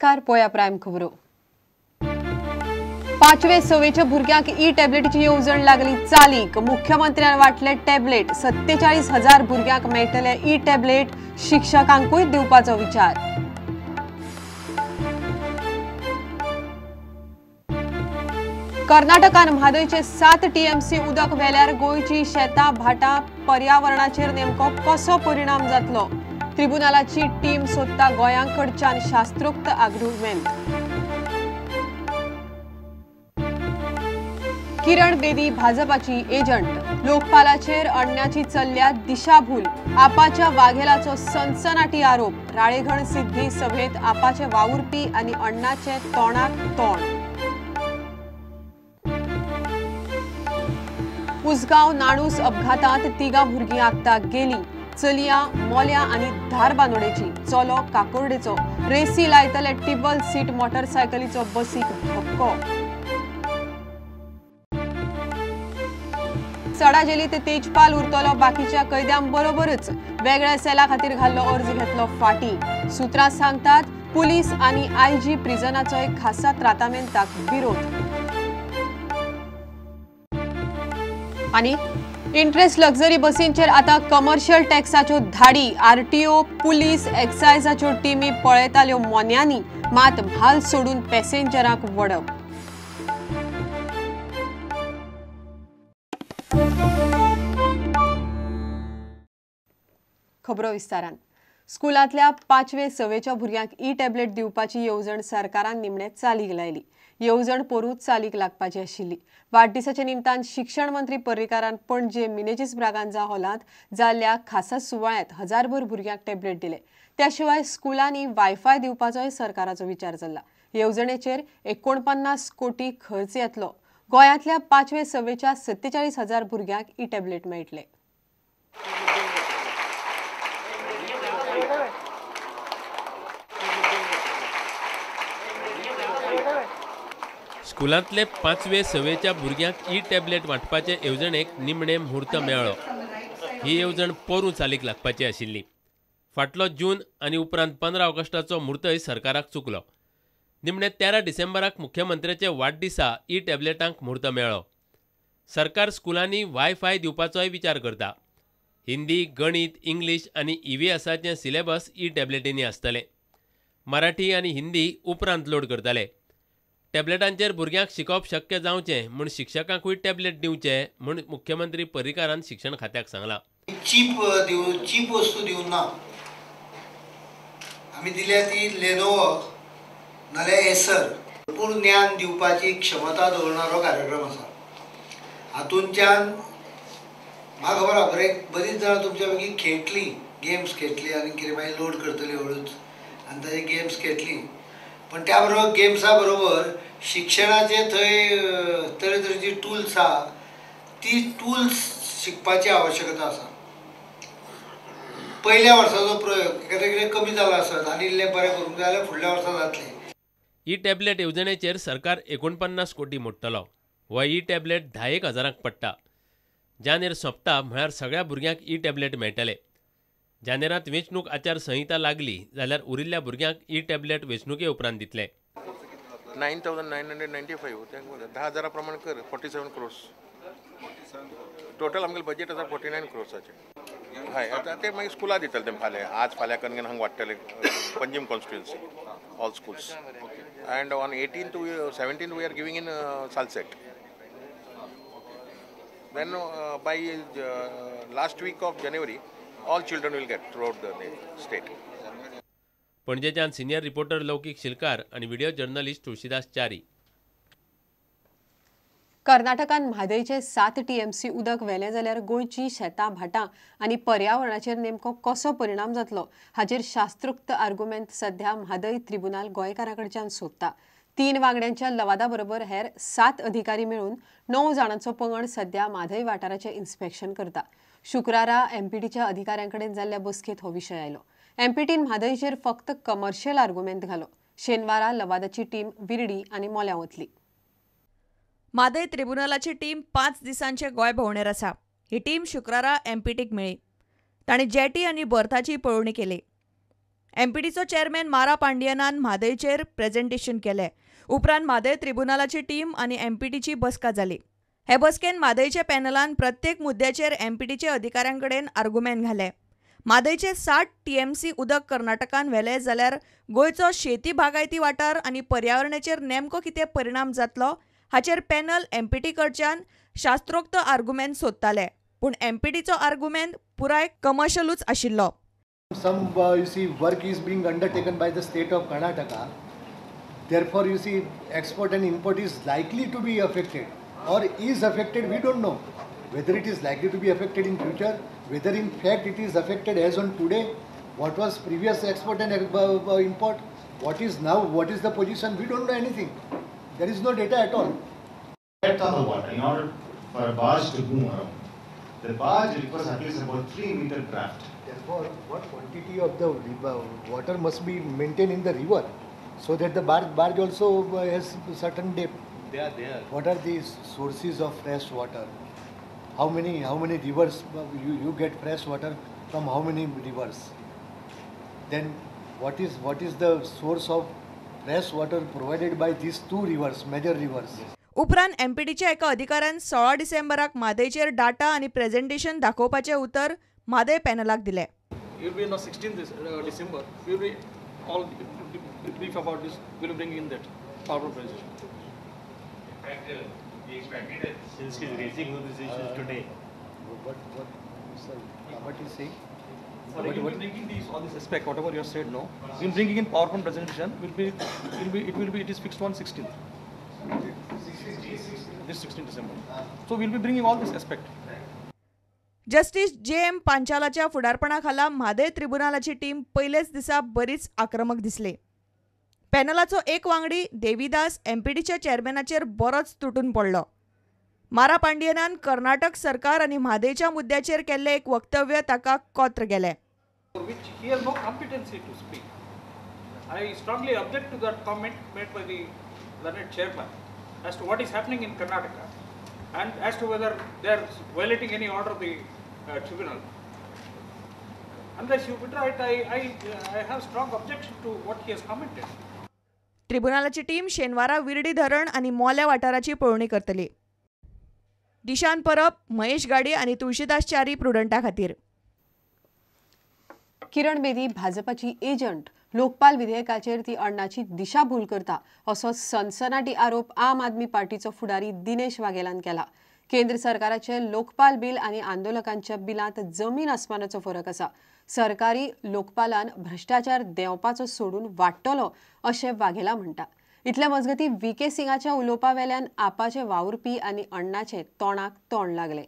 नमस्कार, पोया प्रायम खबरो. पांचवे सवेच्या भुरग्यांक ई टॅबलेटीची येवजण लागली चालीक. मुख्यमंत्र्यान वांटले टॅबलेट. 47,000 भुरग्यांक मेळटले ई टॅबलेट. शिक्षकांकूय दिवपाचो विचार. कर्नाटकान म्हादयचे 7 TMC उदक व्हेल्यार गोंयची शेतां भाटां पर्यावरणाचेर नेमको कसो परिणाम जातलो? ट्रिब्युनलाची टीम सोदता गोंयांकडच्यान शास्त्रोक्त आर्ग्युमेंट. किरण बेदी भाजपाची एजंट. लोकपालाचेर अण्णाची चल्ल्या दिशाभूल. आपाच्या वाघेलाचो सनसनाटी आरोप. राळेगण सिद्धी सभेत आपाचे वावुरपी आनी अण्णाचे तोंडाक तोंड. उसगांव नाणूस अपघातात 3 भुरगीं आगताक गेली. चलया मोल्या आनी धारबांदोडेची, चलो काकोर्डेचो. रेसी लायतले टिबल सीट मोटरसायकलीचो बसीक धपको. सडा जेलीत तेजपाल उरतलो बाकीच्या कैद्यांबरोबरच. वेगळ्या सेला खातीर घाल्लो अर्ज घेतलो फाटी. सुत्रां सांगतात पुलीस आनी आयजी प्रिजनाचोय खासा त्रातामेंताक विरोध. आनी इंटरेस्ट लक्झरी बसींचेर आतां कमर्शियल टॅक्साच्यो धाडी. आरटीओ, पुलीस, एक्सायजाच्यो टिमी पळयताल्यो मोन्यांनी, मात भाल सोडून पॅसेंजरांक वडप. खबरो विस्तारान. स्कुलांतल्या पांचवे सवेच्या भुरग्यांक ई टॅबलेट दिवपाची येवजण सरकारान निमणे चालीक लायली. येवजण पोरूं चालीक लागपाची आशिल्ली. वाडदिसाच्या निमतान शिक्षण मंत्री पर्रीकारान पणजे मिनेजीस ब्रागांजा हॉलांत जाल्ल्या खासा सुवाळ्यांत 1000 भुरग्यांक टॅबलेट दिले. त्या शिवाय स्कुलांनी वायफाय दिवपाचोय सरकाराचो विचार चल्ला. येवजणेचेर 49 कोटी खर्च येतलो. गोंयांतल्या पांचवे सवेच्या 47,000 भुरग्यांक ई टॅबलेट मेळटले. स्कुलांतले पांचवे सवेच्या भुरग्यांक ई टॅबलेट वांटपाचे येवजणेक निमणे म्हूर्त मेळ्ळो. ही येवजण पोरूं चालीक लागपाची आशिल्ली. फाटलो जून आनी उपरांत 15 ऑगस्टाचो म्हूर्तय सरकाराक चुकलो. निमणे 13 डिसेंबराक मुख्यमंत्र्याचे वाडदिसा ई टॅबलेटांक म्हूर्त मेळ्ळो. सरकार स्कुलांनी वायफाय दिवपाचोय विचार करता. हिंदी, गणीत, इंग्लीश आनी ईव्हीएसाचें सिलेबस ई टॅबलेटींनी आसतलें. मराठी आनी हिंदी उपरांत लोड करतले. टॅबलेटांचेर भुरग्यांक शिकोवप शक्य जावचें म्हूण शिक्षकांकूय टॅबलेट दिवचे म्हूण मुख्यमंत्री पर्रीकारान शिक्षण खात्याक सांगलां. चीप वस्तू दिवन ना, आमी दिल्या ती लेनोवो नाल्यार एसर. भरपूर ज्ञान दिवपाची क्षमता दवरणारो कार्यक्रम आसा. हातूंतल्यान म्हाका खबर आसा बरीच जाणां तुमच्या पैकी खेळटलीं, गेम्स खेळटलीं आनी कितें मागीर लोड करतली हळूच आनी ताजे गेम्स खेळटलीं. पण त्या बरोबर गेम्सा बरोबर शिक्षणाचे थंय तरेतरेची टूल्स आहा, ती टूल्स शिकपाची आवश्यकता आसा. पयल्या वर्साचो प्रयोग एखादें कितें कमी जाला आसत आनी इल्लें बरें करूंक जाय जाल्यार फुडल्या वर्सा जातलें. ई टॅबलेट येवजणेचेर सरकार 49 कोटी मोडटलो. हो ई टॅबलेट 10,000 पडटा. जानेर सोंपता म्हळ्यार सगळ्या भुरग्यांक ई टॅबलेट मेळटले. जानेरांत वेंचणूक आचार संहिता लागली जाल्यार उरिल्ल्या भुरग्यांक ई टॅबलेट वेंचणुके उपरांत दितले. 9,995 10,000 प्रमाण कर 47 क्रोर्स टोटल आमगेलें बजेट आसा 49 क्रोर्साचें. हय, आतां ते मागीर स्कुलां दितले ते फाल्यां, आज फाल्यां करून हांगा वाडटले Panjim constituency all schools. And on 18th 17th we are giving in Salcete. Then by last week of January all children will get throughout the state. पणजेच्यान सिनियर रिपोर्टर लौकिक शिलकार आणि व्हिडिओ जर्नलिस्ट तुळशीदास चारी. कर्नाटकान म्हादयचे 7 TMC उदक व्हेलें जाल्यार गोंयची शेतां भाटां आनी पर्यावरणाचेर नेमको कसो परिणाम जातलो हाचेर शास्त्रोक्त आर्ग्युमेंट सध्या म्हादय ट्रिब्युनल गोंयकारां कडच्यान सोदता. 3 वांगड्यांच्या लवादा बरोबर हेर 7 अधिकारी मेळून 9 जाणांचो पंगड सध्या म्हादय वाठाराचें इन्स्पेक्शन करता. शुक्रारा एमपीटीच्या अधिकाऱ्यांकडेन जाल्ल्या बसकेंत हो विशय आयलो. एमपीटीन म्हादयचेर फक्त कमर्शियल आर्ग्युमेंट घालो. शेनवारा लवादाची टीम विर्डी आनी मोल्यां वतली. म्हादय ट्रिब्युनलाची टीम 5 दिसांचे गोंय भोंवडेर आसा. ही टीम शुक्रारा एमपीटीक मेळ्ळी. तांणी जेटी आनी बर्थाची पळोवणी केली. एमपीटीचो चेअरमॅन मारा पांडियनान म्हादयचेर प्रेझेंटेशन केलें. उपरांत म्हादय त्रिबुनालाची टीम आनी एमपीटीची बसका जाली. हे बसकेन म्हादयच्या पॅनलान प्रत्येक मुद्द्याचेर एमपीटीच्या अधिकाऱ्यां कडेन आर्गुमेंट घाले. म्हादयचे 60 टीएमसी उदक कर्नाटकान व्हेले जाल्यार गोंयचो शेती बागायती वाठार आनी पर्यावरणाचेर नेमको कितें परिणाम जातलो हाचेर पॅनल एमपीटी कडच्यान शास्त्रोक्त आर्गुमेंट सोदताले, पूण एमपीटीचो आर्गुमेंट पुराय कमर्शियलूच आशिल्लो. Some you see work is being undertaken by the state of Karnataka. Therefore, you see export and import is likely to be affected or is affected. We don't know whether it is likely to be affected in future, whether in fact it is affected as on today, what was previous export and import, what is now, what is the position, we don't know anything. There is no data at all. Depth of the water, in order for a barge to move around, the barge requires at least about 3 meter draft. Therefore, what quantity of the river, water must be maintained in the river, so that the barge also has certain depth. They are there. What are the sources of fresh water? How many rivers you get fresh water from? How many rivers? Then what is the source of fresh water provided by these two rivers, major rivers? उपरांत एमपीटीच्या एका अधिकाऱ्यान 16 डिसेंबराक म्हादयचेर data आनी presentation दाखोवपाचें उतर म्हादय पॅनलाक दिलें. It will be on the 16th December. We will be all brief about this. We will bring in that PowerPoint presentation. In fact, we expected it since he is raising all these issues today. What Mr. Kamat is saying? Sir, we will be bringing these, all this aspect, whatever you have said, no. We will bringing in PowerPoint presentation. It is fixed on 16th. This 16th December. So we will be bringing all this aspect. Justice J M पांचालाच्या फुडारपणाखाला म्हादय त्रिबुनालाची team पयलेच दिसा बरीच आक्रमक दिसली. पॅनलाचो एक वांगडी देवीदास एमपीटीच्या चेअरमॅनाचेर बरोच तुटून पडलो. मारा पांडियनान कर्नाटक सरकार आनी म्हादयच्या मुद्द्याचेर केल्लें एक वक्तव्य ताका कोत्र गेलें. Which he has no competency to speak. I strongly object to that comment made by the learned chairman as to what is happening in Karnataka and as to whether they are violating any order of the tribunal. Unless you withdraw it, I have strong objection to what he has commented. ट्रिब्युनलाची team शेनवारा विर्डी धरण आनी मोल्या वाठाराची पळोवणी करतली. दिशान परब, महेश गाडी आनी तुळशीदास च्यारी प्रुडंटा खातीर. किरण बेदी भाजपाची एजंट, लोकपाल विधेयकाचेर ती अण्णाची दिशाभूल करता असो सनसनाटी आरोप आम आदमी पार्टीचो फुडारी दिनेश वाघेलान केला. केंद्र सरकाराचे लोकपाल बिल आनी आंदोलकांच्या बिलांत जमीन आसमानाचो फरक आसा. सरकारी लोकपालान भ्रष्टाचार देंवपाचो सोडून वाडटलो अशें वाघेला म्हणटा. इतले मजगती व्ही के सिंगाच्या उलोवपा वेल्यान आपाचे वावुरपी आनी अण्णाचे तोंडाक तोंड लागले.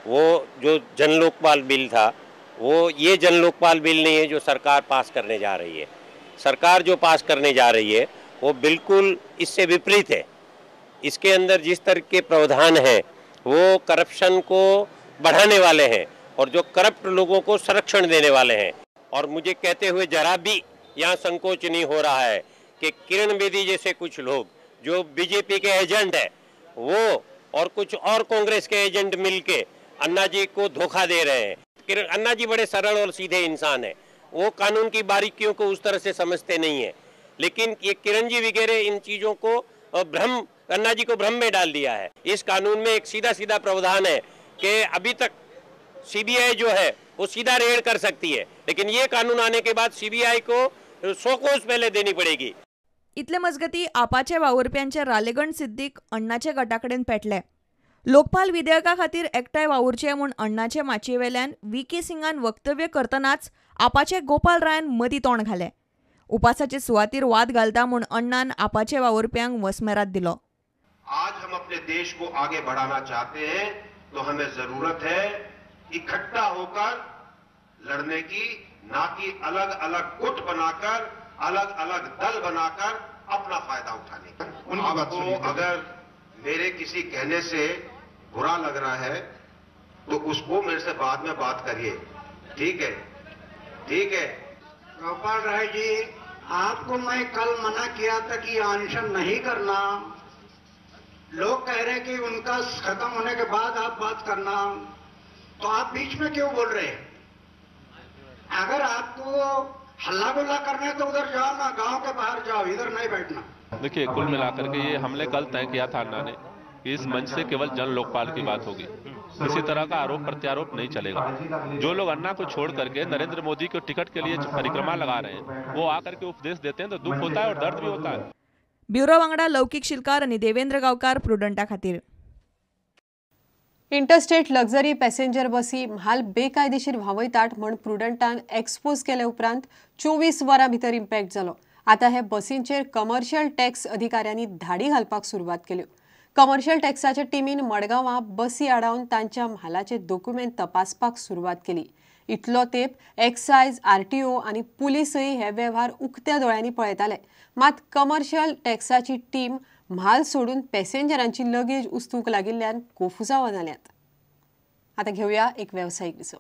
वो जो जन लोकपाल बिल था वो ये जन लोकपाल बिल नहीं है जो सरकार पास करने जा रही है. सरकार जो पास करने जा रही है वो बिल्कुल इससे विपरीत है. इसके अंदर जिस तरह के प्रावधान हैं वो करप्शन को बढ़ाने वाले हैं और जो करप्ट लोगों को संरक्षण देने वाले हैं. और मुझे कहते हुए जरा भी यहाँ संकोच नहीं हो रहा है कि किरण बेदी जैसे कुछ लोग जो बीजेपी के एजेंट हैं वो और कुछ और कांग्रेस के एजेंट मिलके अन्ना जी को धोखा दे रहे हैं. किरण अन्ना जी बड़े सरल और सीधे इंसान हैं, वो कानून की बारीकियों को उस तरह से समझते नहीं है, लेकिन ये किरण जी वगैरह इन चीज़ों को भ्रम, अन्ना जी को भ्रम में डाल दिया है. इस कानून में एक सीधा सीधा प्रावधान है कि अभी तक सीबीआई जो है वो सीधा रेड कर सकती है, लेकिन ये कानून आने के बाद सीबीआई को 100 कोस पहले देनी पड़ेगी. इतले मजगती आपाचे वावुरप्यांचे रालेगण सिद्दीक अण्णाच्या गटाकडेन पेटले. लोकपाल विधेयका खातीर एकठांय वावुरचे म्हूण अण्णाचे माचयेवेल्यान व्ही के सिंगान वक्तव्य करतनाच आपाचे गोपाल रायान मदीं तोंड घालें. उपासाचे सुवातीर वाद घालता म्हूण अण्णान आपाचे वावुरप्यांक वसमेरात दिलो. आज हम अपने देश को आगे बढ़ाना चाहते हैं तो हमें जरूरत है इकट्ठा होकर लड़ने की, ना कि अलग अलग गुट बनाकर, अलग अलग दल बनाकर अपना फायदा उठाने का। आपको अगर मेरे किसी कहने से बुरा लग रहा है तो उसको मेरे से बाद में बात करिए, ठीक है? ठीक है। गोपाल राय जी, आपको मैं कल मना किया था कि अनशन नहीं करना। लोग कह रहे कि उनका खत्म होने के बाद आप बात करना, तो आप बीच में क्यों बोल रहे हैं? अगर आपको हल्ला गुल्ला करने तो उधर जाओ ना, गांव के बाहर जाओ, इधर नहीं बैठना। देखिए, कुल मिलाकर के ये हमने कल तय किया था अन्ना ने कि इस मंच से केवल जन लोकपाल की बात होगी, किसी तरह का आरोप प्रत्यारोप नहीं चलेगा। जो लोग अन्ना को छोड़ करके नरेंद्र मोदी को टिकट के लिए परिक्रमा लगा रहे हैं, वो आकर के उपदेश देते हैं तो दुख होता है और दर्द भी होता है। ब्युरो वांगडा लौकिक शिलकार आनी देवेंद्र गांवकार प्रुडंटा खातीर। इंटरस्टेट लक्झरी पॅसेंजर बसी म्हाल बेकायदेशीर व्हांवयतात म्हण प्रुडंटान एक्सपोज केले उपरांत 24 वरां भितर इम्पॅक्ट जालो। आतां हे बसींचेर कमर्शियल टॅक्स अधिकाऱ्यांनी धाडी घालपाक सुरवात केल्यो। कमर्शियल टॅक्साच्या टिमीन मडगांवां बसी आडावन तांच्या म्हालाचे दोकुमेंत तपासपाक सुरवात केली। इतलो तेंप एक्सायज, आरटीओ आनी पुलिसूय हे वेव्हार उक्त्या दोळ्यांनी पळयताले, मात कमर्शियल टॅक्साची टीम म्हाल सोडून पॅसेंजरांची लगेज उस्तूंक लागिल्ल्यान कोफुसांवां जाल्यात। आतां घेवया एक वेवसायीक विसव।